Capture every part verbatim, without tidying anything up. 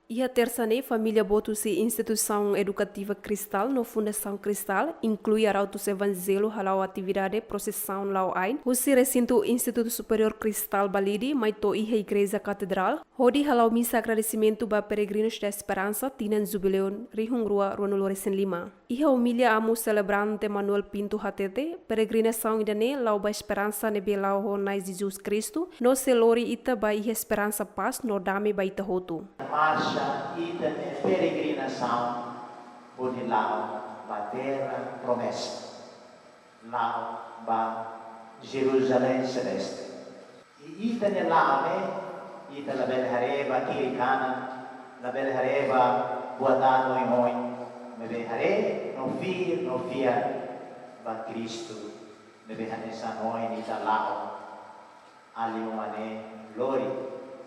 Iha Tersa ne'e, família boot husi Instituisaun Edukativa Cristal no Fundasaun Cristal, inklui arautus evanjellu, hala'o atividade prosesaun la'o ain husi resintu Institutu Superiór Cristal Balide, mai to'o iha Igreja Katedrál, hodi hala'o misa agradesimentu ba Peregrinos da Esperança, tinan jubileu rihun rua ruanulu resin lima. Iha omilia, amu selebrante Manuel Pinto hatete, peregrinasaun ida-ne'e la'o ba esperansa ne'ebé la'o ho Na'i Jesus Kristu, no sei lori ita ba iha esperansa, pás no dame ba ita hotu. Marxa ita-nia peregrinasaun hodi la'o ba Terra Promessa, la'o ba Jerusalém Celeste. I ita-nia la'o ne'e, ita labele haree ba kiri kanan, labele haree ba buat dado oioin, maibé haree no fiar, no fiar ba Kristu, ne'ebé hanesan ohin ita la'o, alin uma ne'e lori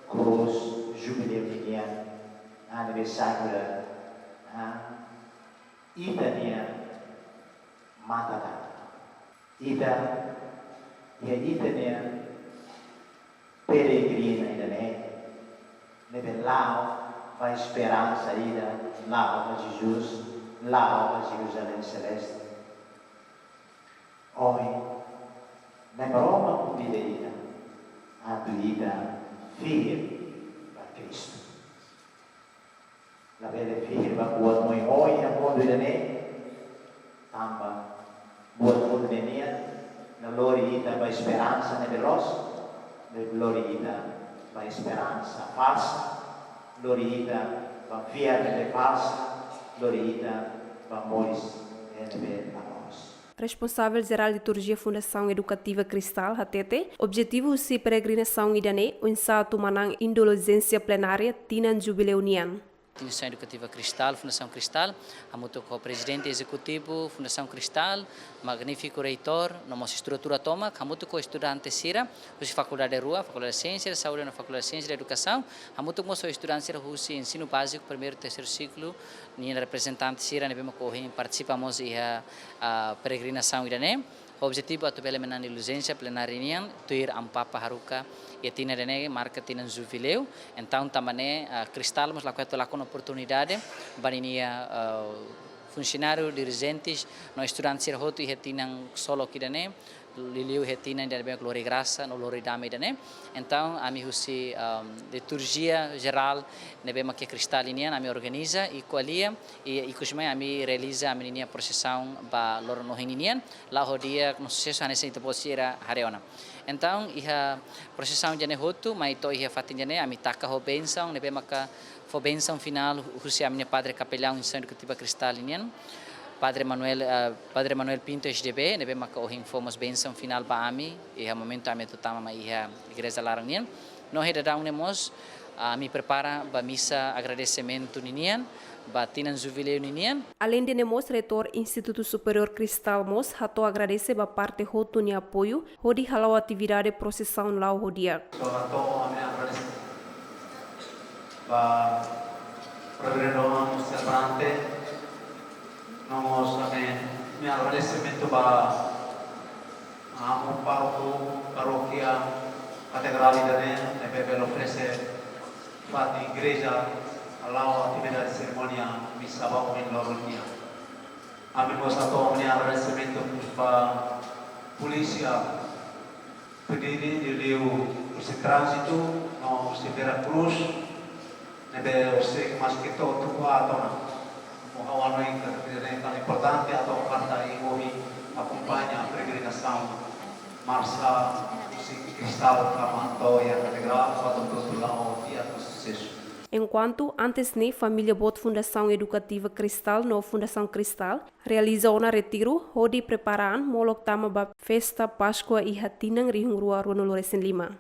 krús jubileu ninian, ah, ne'ebé sagradu, ah, ita-nia matan-dalan. Ita, iha ita-nia peregrina ida-ne'e, ne'ebé la'o ba esperansa ida, la'o ba Jesus, la'o ba Jerusalém Celeste. Ohin, Na'i Maromak konvida ita atu ita fiar ba Kristu. Labele fiar ba buat oioin iha mundu ida-ne'e, tanba buat oioin ne'e nian la lori ita ba esperansa ne'ebé loos, maibé lori ita ba esperansa falsa, lori ita ba fiar ne'ebé falsa, lori ita ba moris ne'ebé la loos. Responsavel Jerál Liturjia Fundasaun Edukativa Cristal hatete, objetivu husi peregrinasaun ida-ne'e oinsá atu manán induljensia plenária tinan jubileu nian. Instituisaun Edukativa Cristal, Fundasaun Cristal, hamutuk ho Prezidente Ezekutivu Fundasaun Cristal, magnífiku reitór, no mós estrutura tomak, hamutuk ho estudante sira husi fakuldade rua, Fakuldade Siénsia da Saúde no Fakuldade Siénsia da Edukasaun, hamutuk mós ho estudante sira husi ensinu báziku, primeiru, terseiru siklu, nian reprezentante sira ne'ebé mak ohin partisipa mós iha, ah, peregrinasaun ida-ne'e. Objetivu atu bele manán induljensia plenária nian, tuir Amu Papa haruka iha tinan ida-ne'e marka tinan jubileu. Entaun, tanba ne'e, ah, Cristal mós lakohi atu lakon oportunidade ba ninia, ah, funsionáriu, dirijentes no estudante sira hotu iha tinan ksolok ida-ne'e, liuliu iha tinan ida ne'ebé lori grasa no lori dame ida-ne'e. Entaun, ami husi, ah, liturjia jerál ne'ebé mak iha Cristal nian, ami organiza i ko'alia, i ikusmai ami realiza ami-nia prosesaun ba loron ohin nian, la'o ho di'ak no susesu hanesan ita-boot sira haree ona. Entaun, iha prosesaun ida-ne'e hotu, mai to'o iha fatin ida-ne'e, ami taka ho bensaun, ne'ebé maka fó bensaun finál husi ami-nia Padre Kapellan Instituisaun Edukativa Cristal nian, Padre Manuel, eh, Padre Manuel Pinto S D B, ne'ebé maka ohin fó mós bensaun finál ba ami, iha momentu ami atu tama mai iha igreja laran nian. No iha daudaun ne'e mós, ah, ami prepara ba misa agradesimentu ninian, ba tinan jubileu ninian. Aleinde ne'e mós, Reitór Institutu Superiór Cristal mós hato'o agradese ba parte hotu nia apoiu, hodi hala'o atividade prosesaun la'o ho di'ak. Só hato'o ami agradese ba Reverendo Amu selebrante, no mós ami, ami agradesimentu ba Amu Pároku Parókia Katedrál ida-ne'e, ne'ebé bele oferese fatin igreja, hala'o atividade serimónia misa ba ohin loron nian. Ami mós hato'o ami-nia agradesimentu ba polísia Pedire, liuliu husi tránzitu, no husi Vera Cruz, ne'ebé husik maski to'o tuku aat ona. Mo ha'u hanoin katak ida-ne'e importante atu karta i ohin akompaña peregrinasaun marsa husi Cristal tama to'o iha Katedrál, atu hotu la'o ho di'ak no susesu. Enkuantu antes ne'e, família boot Fundasaun Edukativa Cristal no Fundasaun Cristal realiza ona retiru hodi prepara an molok tama ba festa Páskua iha tinan rihun rua ruanulu resin lima.